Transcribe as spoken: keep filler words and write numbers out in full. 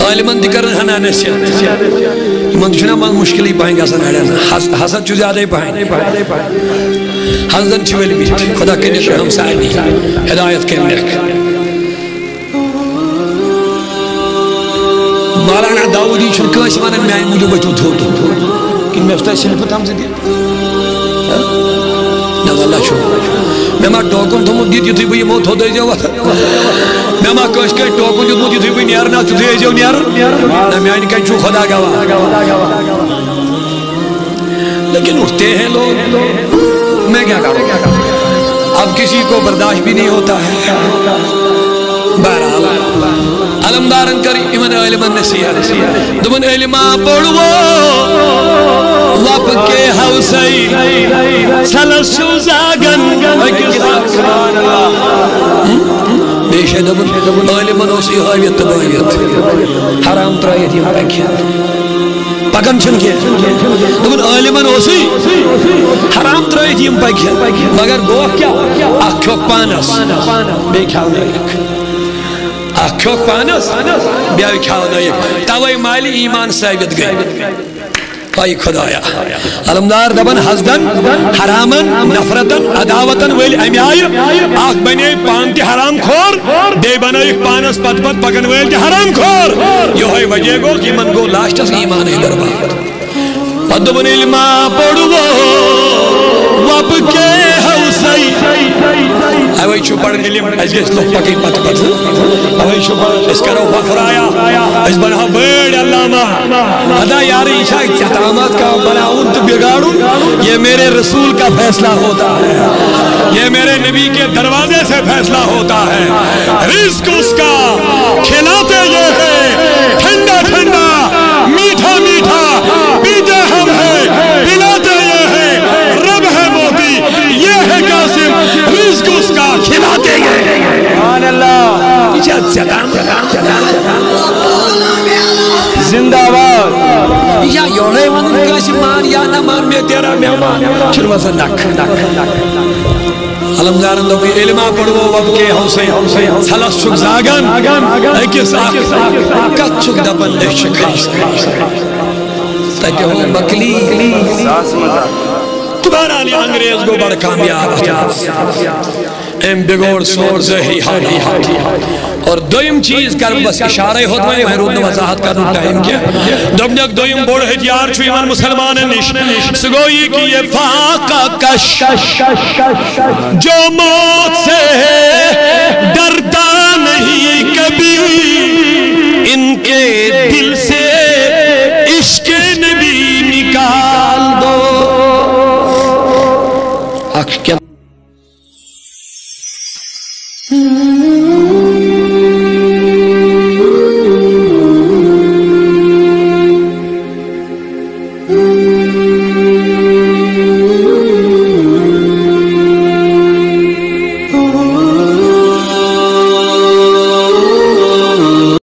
عالمن تہِ کرن ہنا نصیحت۔ یِمن تہِ چھُنہ منٛز مُشکِلٕے پہن گژھان اڑٮ۪ن۔ حس-، حسد چھُ زیادَے پہن۔ حسدن چھِ ؤلۍ مٕتۍ۔ خدا کٔرِنۍ رحم سارنٕے۔ ہدایت کٔرِنَکھ۔ مولانا داؤدی چھُنہٕ کٲنٛسہِ ونان، میانہِ موٗجوٗب ؤتھِو تھوٚد۔ کِنہٕ مےٚ چھُ تۄہہِ سِلفہٕ تھٲمژٕ دِتھ؟ نہ واللہ چھُ۔ مےٚ ما ٹوکُن تھوٚمُت دِتھ، یُتھُے بہٕ یِمو تھوٚد ٲسۍزیو وۄتھان؟ مےٚ ما کٲنٛسہِ کٲنٛسہِ ٹوکُن دیُتمُت، یُتھُے بہٕ نیران آسہٕ، تیُتھُے ٲسۍزیو نیران؟ نہ، میانہِ کَنہِ چھُو خدا گواہ۔ لیکن اٹھتے ہیں لوگ، میں کیا کروں؟ اب کسی کو برداشت بھی نہیں ہوتا ہے۔ بہرحال، علمدارن کٔر یِمن عٲلمن نصیحت۔ دوٚپُن، "علما پوٚروو وۄپہٕ کے ہوسے، ژھلس چھُو زاگن أکِس اکھ۔" بیٚیہِ چھِ دوٚپُن، عٲلمن اوس یہِ ہٲوِتھ تہٕ بٲوِتھ، حرام ترٲوِتھ یِم پکہِ۔ پکان چھِنہٕ کینٛہہ۔ دوٚپُن، عٲلمن اوسُے حرام ترٲوِتھ یِم پکہِ۔ مگر گوٚو کیٛاہ؟ اکھ کھیوٚکھ پانس، بیٚیہِ کھیٛاونٲیِکھ۔ اکھ کھیوٚکھ پانس، بیٚیہِ کھیٛاونٲیِکھ۔ توے مالہِ ایمان ثٲبت گٔے۔ ہاے خدایا۔ علمدار دپان، حسدن، حرامن، نفرتن، عداوتن وٲلۍ امہِ آیہِ، اکھ بنے پانہٕ تہِ حرام خور، بیٚیہِ بنٲیِکھ پانس پتہٕ پتہٕ پکن وٲلۍ تہِ حرام خور۔ یِہوٚے وجہ گوٚو کہ یِمن گوٚو لاسٹس ایمانٕے برباد۔ پتہٕ دوٚپُن، علما پوٚروو وۄپہٕ کے ہوسے۔ اوے چھُ پران علم، اسہِ گژھِ لُکھ پکٕنۍ پتہٕ پتہٕ۔ اوے چھُ پران، أسۍ کرو وفرایا، أسۍ بناوو بٔڑۍ علامہ۔ خدا یارٕ، یہِ چھا ژےٚ تامَتھ کانٛہہ بناوُن تہٕ بگاڑُن؟ یہ میرے رسول کا فیصلہ ہوتا ہے، یہ میرے نبی کے دروازے سے فیصلہ ہوتا ہے۔ رزق اس کا، کھلاتے یہ ہیں ٹھنڈا ٹھنڈا، میٹھا میٹھا، پیتے ہم ہیں، پلاتے یہ ہیں۔ رب ہے موتی، یہ ہے قاسم، رزق اس کا، کھلاتے یہ ہیں۔ سبحان اللہ۔ یہ چھا ژےٚ تامَتھ؟ زندہ باد۔ یا یورے ونُن کٲنٛسہِ مان یا نہ مان، میں تیرا مہمان۔ چھُنہٕ وَسان نکھ۔ علمدارن دوٚپ، علما پوٚروو وۄپہٕ کے ہوسے، ژھلس چھُکھ زاگان أکِس اکھ، کتھ چھُکھ دپان أسۍ چھِ کھسان؟ تتہِ ہو مکلی۔ بہرحال، یہِ انگریز گوٚو بڑٕ کامیاب اتھ منٛز۔ أمۍ بگوڑ سون ذٲہی حالات۔ اور دوٚیِم چیٖز کَرٕ بہٕ بس اِشارَے ہوت، وۄنۍ، وۄنۍ روٗد نہٕ وضاحت کَرنُک ٹایم کینٛہہ۔ دوٚپنَکھ، دوٚیِم بوٚڑ ہتھیار چھُ یِمَن مُسلمانَن نِش، سُہ گوٚو یہِ کہ یہ فاقہ کش، جو موت سے ڈرتا نہیں کبھی، ان کے دل سے عشق نبی نکال دو۔ اکھ کیا